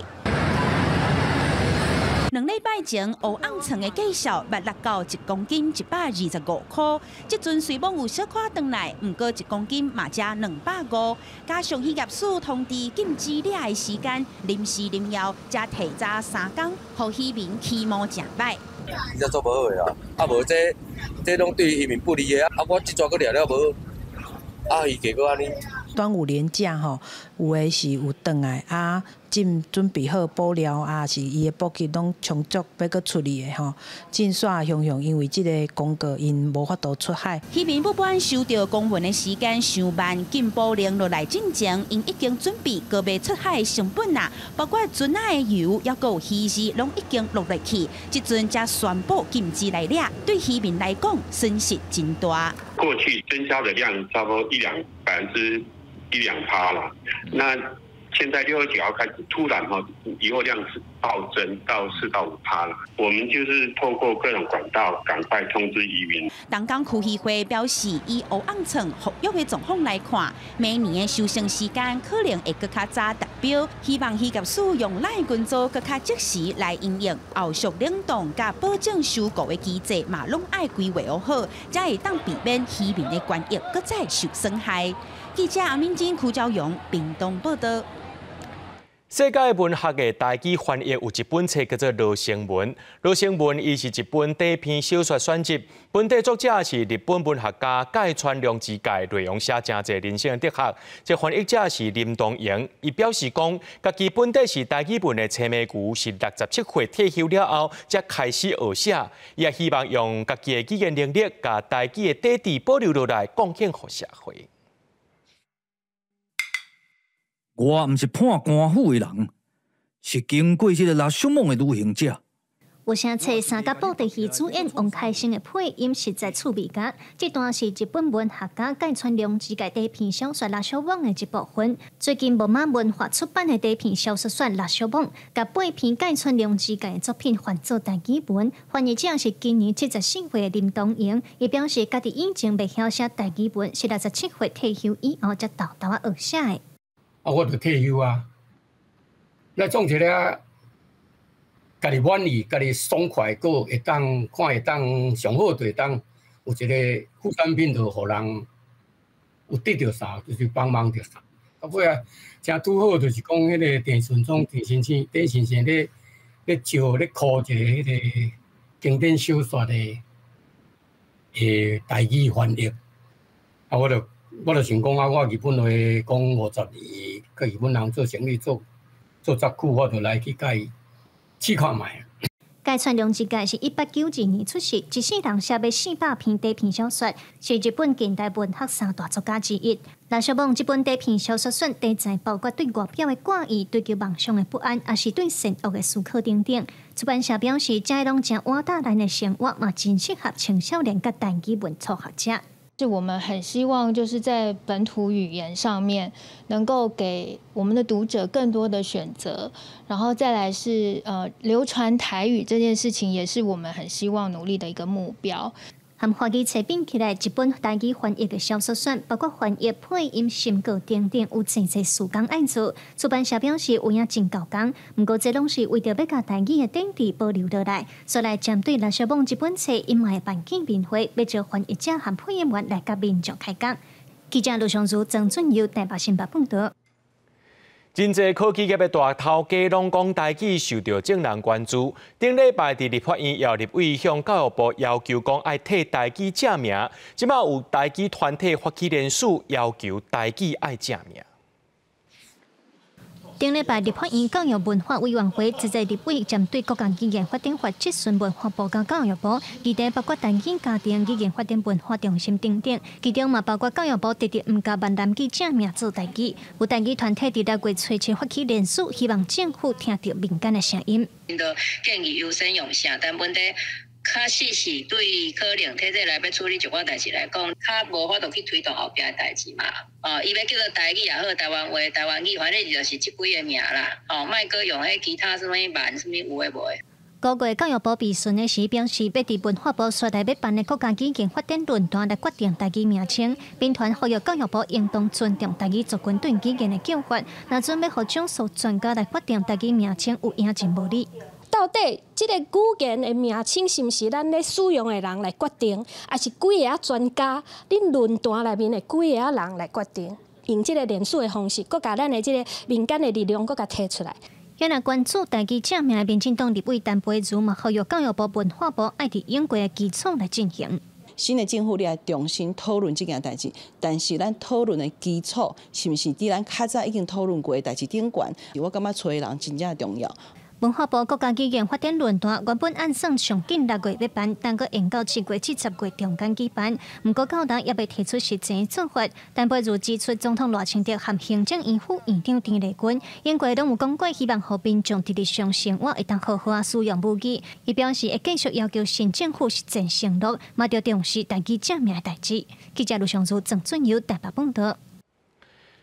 兩禮拜前，烏甕床的價數捌落到1公斤125箍，這陣雖罔有小可轉來，毋過1公斤嘛才250。加上漁業署通知禁止掠的時間，臨時臨要才提早3工，予漁民起毛誠歹。這做無好的啦，啊無這攏對漁民不利的啊！我這陣閣掠了無，啊魚價閣按呢。端午連假吼，有的是有轉來啊，準備好捕料啊，是伊的補給攏充足，欲閣出去的吼。進煞雄雄，因為這个公告，𪜶無法度出海。漁民不滿收著公文的時間傷慢，禁捕令落來進前，𪜶已經準備閣欲出海的成本啦，包括船仔的油，抑閣有魚餌，攏已經落落去。這陣才宣布禁止來掠，對漁民來講損失真大。過去增加的量差不多1-2%啦，那現在6月9號開始突然哈，漁獲量是暴增到4到5%了。我們就是透過各種管道趕快通知漁民。東港區漁會表示，以烏甕床復育的狀況來看，明年的收成時間可能會閣較早達標。希望漁業署用咱的群組閣較及時來因應後續冷凍佮保證收購的機制嘛，攏愛規劃好，才會當避免漁民的權益閣再受損害。記者阿敏珍、柯昭勇，屏東報道。世界文學的台語翻譯有一本冊叫做《羅生門》。《羅生門》伊是一本短篇小說選集，本底作者是日本文學家芥川龍之介，內容寫誠濟人生的哲學。這翻譯者是林東瑩，伊表示講，家己本底是台語文的吹糜牛，是67歲退休了後才開始學寫。伊也希望用家己的語言能力，共台語的底蕴保留落來，貢獻予社會。我毋是判官府的人，是經過這个羅生門的旅行者。有聲冊三甲布袋戲主演王開生的配音實在趣味甲，這段是日本文學家芥川龍之介短篇小說《拉小網》的一部分。最近木馬文化出版的短篇小說選《拉小網》，共八篇芥川龍之介的作品翻做台語文。翻譯者是今年74歲的林東瑩，伊表示家己以前袂曉寫台語文，是67歲退休以後才沓沓仔學寫的。啊，我就退休啊，來創一个。家己滿意，家己爽快，閣會當看會當上好，就會當有一个副產品，就予人有得著啥，就是幫忙著啥。啊，尾啊，誠拄好，就是講彼个鄭順宗鄭先生，鄭先生咧招咧 call 一个彼个經典小說的台語翻譯。啊，我就想講啊，我日本話講50年，佮日本人做生意做做遮久，我就來去共伊試看覓。芥川龍之介是1892年出世，一世人寫欲400篇短篇小說，是日本近代文學三大作家之一。拉小網這本短篇小說選題材包括對外表的掛意、追求夢想的不安，抑是對善惡的思考等等。出版社表示，這攏誠活搭咱的生活，嘛真適合青少年佮台語文初學者。是我們很希望就是在本土語言上面能夠給我們的讀者更多的選擇，然後再來是流傳台語這件事情，也是我們很希望努力的一個目標。和華語冊比起來，一本台語翻譯的小說選，包括翻譯、配音、審稿等等，有濟濟時工愛做。出版社表示有影真夠工，毋過這攏是為著欲共台語的典籍保留落來。所來針對拉小網這本冊，𪜶嘛會辦見面會，欲招翻譯者和配音員來佮民眾開講。記者盧尚如、曾俊佑台北新聞報導。真濟科技業的大頭家攏講台語，受著眾人關注。頂禮拜佇立法院有立委向教育部要求講愛替台語正名，這馬有台語團體發起聯署，要求台語愛正名。頂禮拜立法院教育文化委員會，一個立委針對國家語言發展法質詢文化部佮教育部，議題包括台語家庭語言發展文化中心等等，其中嘛包括教育部直直毋共閩南語正名做台語。有台語團體佇6月初七發起聯署，希望政府聽著民間的聲音。𪜶都建議優先用聲，但問題確實是對可能體制內欲處理一寡代誌來講，較無法度去推動後壁的代誌嘛。哦，伊欲叫做台語也好，台灣話、台灣語，反正就是這幾个名啦。哦，莫閣用彼其他啥物閩啥物有的無的。五月教育部備詢的時表示，欲佇文化部紲來欲辦的國家語言發展論壇來決定台語名稱。民團呼籲教育部應當尊重台語族群對語言的叫法，若準欲予少數專家來決定台語名稱，有影真無理。到底這个語言的名稱是毋是咱咧使用的人來決定，抑是幾个專家？恁論壇內面的幾个人來決定？用這个聯署的方式，閣共咱的這个民間的力量，閣共提出來。遐若關注台語正名的民進黨立委陳培如嘛，呼籲教育部、文化部愛佇永過的基礎來進行。新的政府你愛重新討論這件代誌，但是咱討論的基礎是毋是佇咱較早已經討論過的代誌頂懸？我感覺揣人真正重要。文化部國家語言發展論壇原本按算上緊6月欲辦，但閣延到7月至10月中間舉辦。毋過到今猶未提出實際做法。陳培如指出，總統賴清德和行政院副院長鄧麗君，𪜶過攏有講過，希望予民眾佇日常生活會當好好仔使用母語。伊表示會繼續要求新政府實踐承諾，嘛著重視台語正名的代誌。記者盧尚如、鄭俊佑台北報導。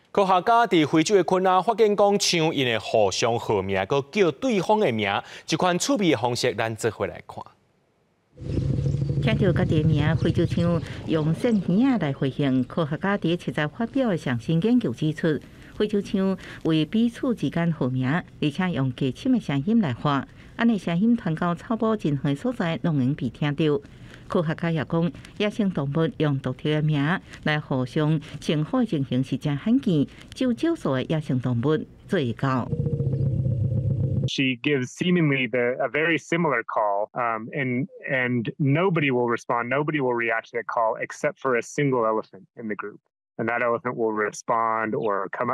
科學家佇非洲的肯亞發現，講象𪜶會互相號名，閣叫對方的名，這款趣味的方式，咱做伙來看。聽著家己的名，非洲象用扇耳仔來回應。科學家佇7日發表的上新研究指出，非洲象為彼此之間號名，而且用低沉的聲音來喊，按呢聲音傳到草埔真遠所在，攏會被聽著。科學家也講，野生動物用獨特的名來互相稱呼的情形是誠罕見，只有少數的野生動物做會到。 She gives seemingly a very similar call, and nobody will respond, nobody will react to that call except for a single elephant in the group, and that elephant will respond or come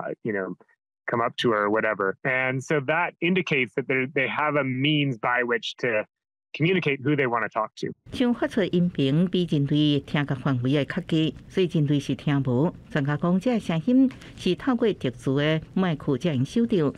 up to her or whatever. And so that indicates that they have a means by which to communicate who they want to talk to. 象發出音頻比人類聽覺範圍會較低，所以人類是聽無。專家講，這个聲音是透過特殊的麥克才會收著。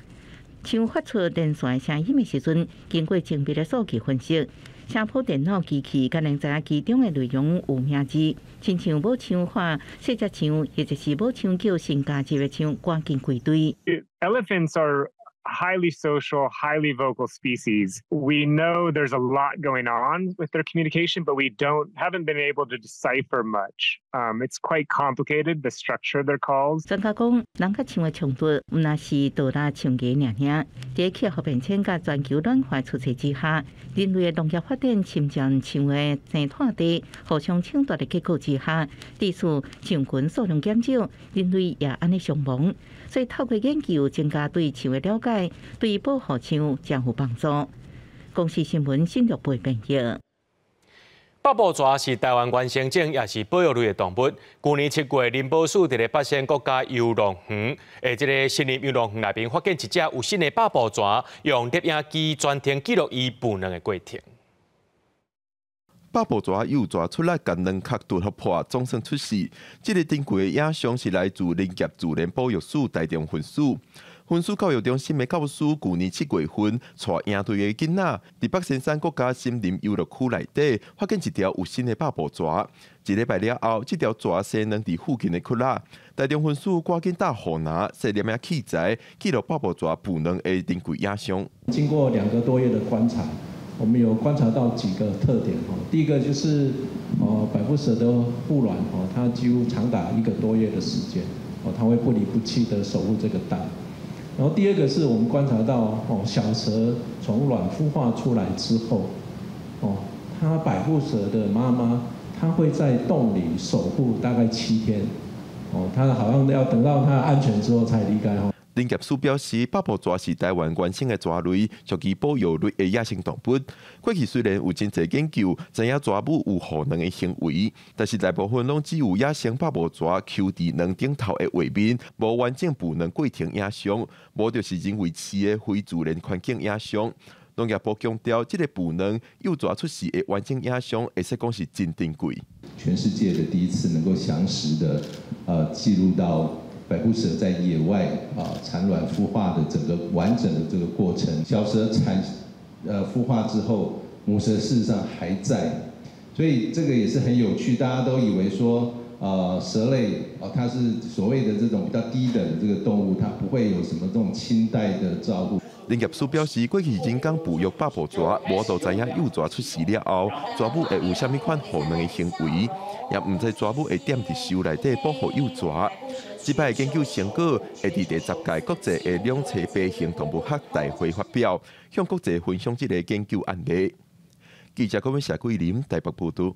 象發出連線聲音的時陣，經過精密的數據分析，聲波電腦機器才能知影其中的內容有名字，親像母象喊細隻象，或者是母象叫新加入的象，趕緊歸隊。 Elephants are highly social, highly vocal species. We know there's a lot going on with their communication, but we don't haven't been able to decipher much. It's quite complicated, the structure of their calls. 專家講，人佮象的衝突，毋但是倒拉象牙爾爾。佇氣候變遷佮全球暖化趨勢之下，人類的農業發展侵佔象的生態地，互相搶奪的結果之下，致使象群數量減少，人類也按呢傷亡。所以透過研究增加對象的了解，對保護象誠有幫助。公視新聞新竹部編譯。百步蛇是台灣原生種，也是保育類的動物。舊年7月，林保署佇咧八仙國家遊樂園的這个森林遊樂園內面，發現一隻有新的百步蛇，用攝影機全程記錄伊孵卵的過程。百步蛇幼蛇出來，共卵殼拄予破，總算出世。這个珍貴的影像是來自林業自然保育署台中分署。分署教育中心的教師，舊年7月份帶營隊的囡仔，佇北仙山國家森林遊樂區內底，發現一條有新的百步蛇。一禮拜了後，這條蛇生卵佇附近的窟仔。台中分署趕緊搭雨林設攝影器材，記錄百步蛇孵卵的珍貴影像。經過2個多月的觀察，我們有觀察到幾個特點。第一個就是百步蛇的孵卵，它幾乎長達1個多月的時間，它會不離不棄的守護這個蛋。然後第二個是我們觀察到，小蛇從卵孵化出來之後，它百步蛇的媽媽，它會在洞裡守護大概7天，它好像要等到它安全之後才離開。林業署表示，百步蛇是台灣原生的蛇類，屬於保育類的野生動物。過去雖然有真濟研究，知影蛇母有護卵的行為，但是大部分攏只有野生百步蛇抾佇卵頂頭的畫面，無完整孵卵過程影像，無就是人為飼的非自然環境影像。農業部強調，這个孵卵幼蛇出世的完整影像，會使講是真珍貴。全世界的第一次能夠詳實的記錄到百步蛇在野外產卵孵化的整個完整的這個過程。小蛇孵化之後，母蛇事實上還在，所以這個也是很有趣。大家都以為說，蛇類它是所謂的這種比較低等的這個動物，它不會有什麼這種親代的照顧。林業署表示，過去人工哺育百步蛇，無法度知影幼蛇出世了後，蛇母會有啥物款護卵的行為，也毋知蛇母會踮佇樹內底保護幼蛇。這擺研究成果會佇第10屆國際的兩棲爬行動物學大會發表，向國際分享這个研究案例。記者郭文謝桂林台北報導。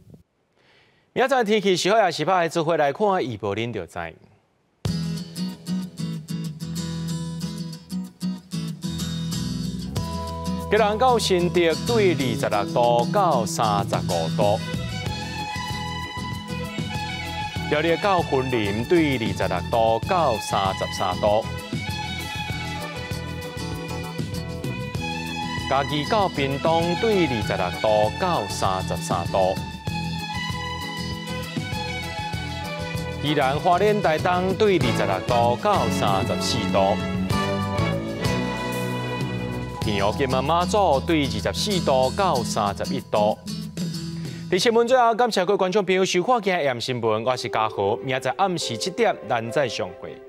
明仔載天氣是好抑是歹，做伙來看預報，恁就知。基隆到新竹對26度到35度，苗栗到雲林對26度到33度，嘉義到屏東對26度到33度，宜蘭花蓮台東對26度到34度。平湖金門馬祖對24度到31度。佇新聞最後，感謝各位觀眾朋友收看今日的新聞，我是嘉豪，明仔載暗時7點，咱再相會。